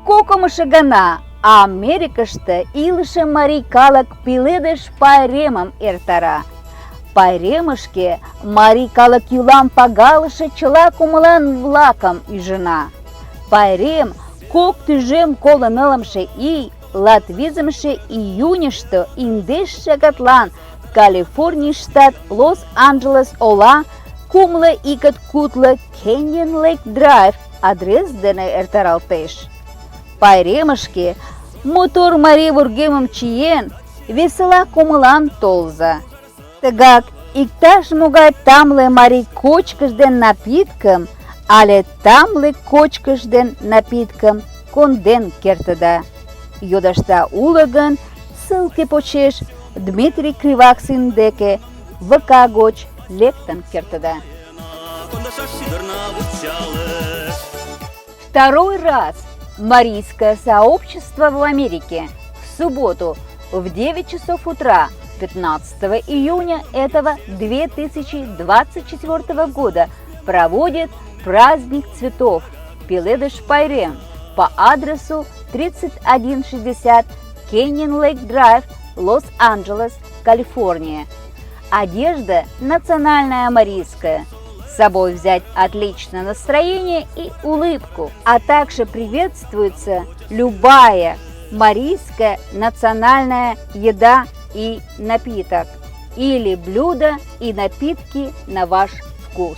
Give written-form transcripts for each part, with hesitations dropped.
Кокымшо гана Америкыште илыше марий калык Пеледыш пайремым эртара. Пайремышке марий калык йӱлам пагалыше чыла кумылан-влакым ӱжына. Пайрем 2024 ий 17 июньышто 11 шагатлан Калифорний штат, Лос-Анджелес ола, 61 3 Canyon Lake Drive адрес дене эртаралтеш. Пайремышке мотор марий вургемым чиен, весела кумылан толза. Тыгак иктаж-могай тамле марий кочкыш ден напиткым але тамле кочкыш ден напиткым конден кертыда. Йодышда уло гын, ссылке почеш Дмитрий Криваксин деке ВК гоч лектын кертыда. Второй раз Марийское сообщество в Америке в субботу в 9 часов утра 15 июня этого 2024 года проводит праздник цветов Пеледыш пайрем по адресу 3160 Canyon Lake Drive, Лос-Анджелес, Калифорния. Одежда национальная марийская. С собой взять отличное настроение и улыбку, а также приветствуется любая марийская национальная еда и напиток или блюда и напитки на ваш вкус.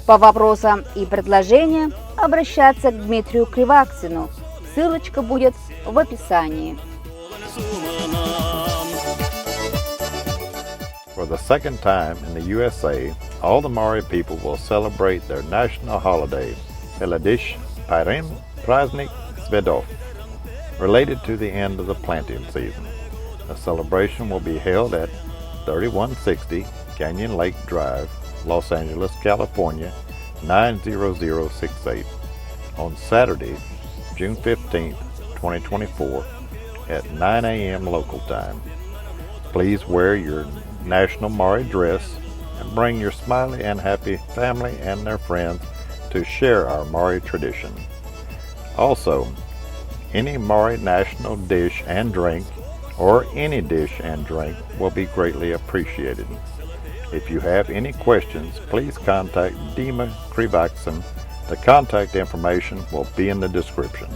По вопросам и предложениям обращаться к Дмитрию Криваксину. Ссылочка будет в описании. For the second time in the USA, all the Mari people will celebrate their national holiday, Пеледыш пайрем Праздник цветов, related to the end of the planting season. The celebration will be held at 3160 Canyon Lake Drive, Los Angeles, California, 90068 on Saturday, June 15th, 2024 at 9 a.m. local time. Please wear your national Mari dress and bring your smiley and happy family and their friends to share our Mari tradition. Also, any Mari national dish and drink or any dish and drink will be greatly appreciated. If you have any questions, please contact Dima Krivaksin. The contact information will be in the description.